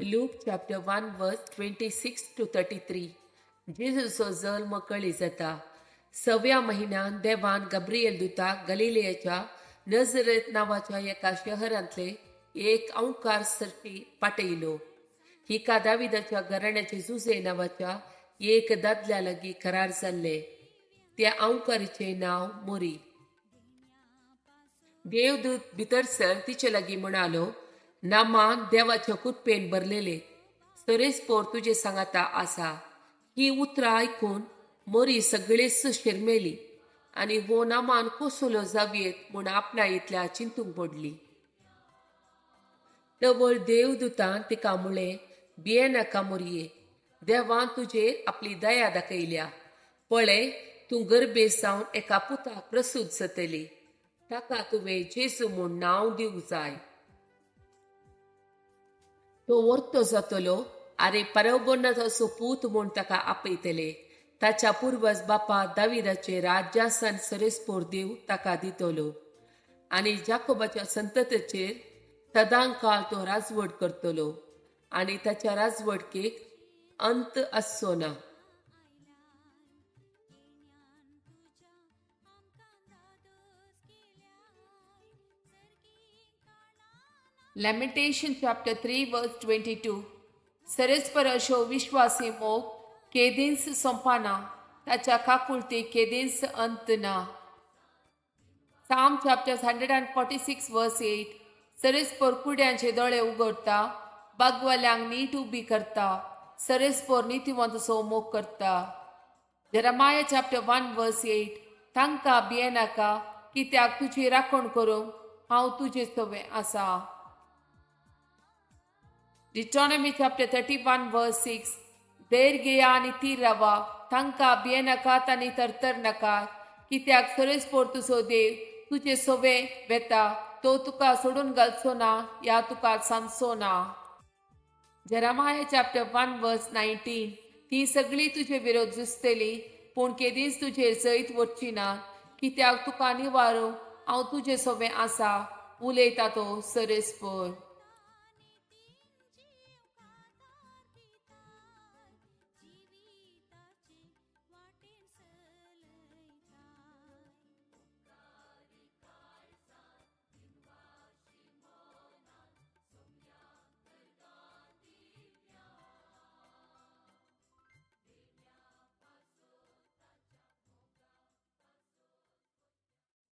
Luke chapter 1 verse 26 to 33. जेजूचो जल्म कळी जाता. सव्या म्हयन्यान देवान गब्रियल दुताक गलिलेयाच्या नजरेत नांवाच्या एका शहरांतले एक अंकार सरशी पाटयलो. हिका दाविदाच्या घराण्याचे जुजे नांवाच्या एक दादल्या लागीं करार जाल्ले. त्या अंकारीचें नांव मोरी. देवदूत भितर सर तिचे लागीं म्हणालो, नामान, देवाच्या कुरपेन भरलेले, सरेस्पोर तुजे सांगाता आसा. ही उतरां आयकून मोरी सगळेच शेरमेली आनी हो नामान कसलो जावयेत म्हूण आपणा इतल्या चिंतूंक पडली. तवळ देवदूतान तिका म्हळें, भियेनाका मोरये, देवान तुजेर आपली दया दाखयल्या. पळय, तूं गर्भेस्त जावन एका पुताक प्रसूत जातली. ताका तुवें जेजू म्हूण नांव दिवंक जाय. तो वर्तो जातलो आनी परबोनाथाचो पूत म्हूण ताका आपयतले. ताच्या पुर्वज बापा दाविदाचे राज्यासन सरेस्पोर देव ताका दितलो आनी जाकोबाच्या संततेचेर सदांकाळ तो राजवट करतलो आनी ताच्या राजवटकेक अंत आसचो ना. Lamentation chapter 3 verse 22. सरेस्पर अशो विश्वासी मोग केदींच सोंपना, ताच्या काकुळटी केदींच अंत ना. Psalm chapter 146 verse 8. सरेस्पोर कुड्यांचे दोळे उगडता, बागवाल्यांक नीट उबी करता. सरेस्पोर नितीवंतसो मोग करता. Jeremiah chapter 1 verse 8. तांकां भियेनाका, कित्याक तुजी राखण करूंक हांव तुजे सवें आसा. Deuteronomy chapter 31 verse 6. धैर्य घेया आनी थीर रावा, तांकां भियेनाकात आनी तरतर नाकात, कित्याक सरेस्पोर तुजो देव तुजे सोवे वेता. तो तुका सोडून घालचो ना या तुका सांदचो ना. Jeremiah chapter 1 verse 19. ती सगळी तुजे विरोध झुजतली, पूण केदींच तुजेर जैत वचची ना, कित्याक तुका निवारूंक हांव तुजे सोबें आसा, उलयता तो सरेस्पोर.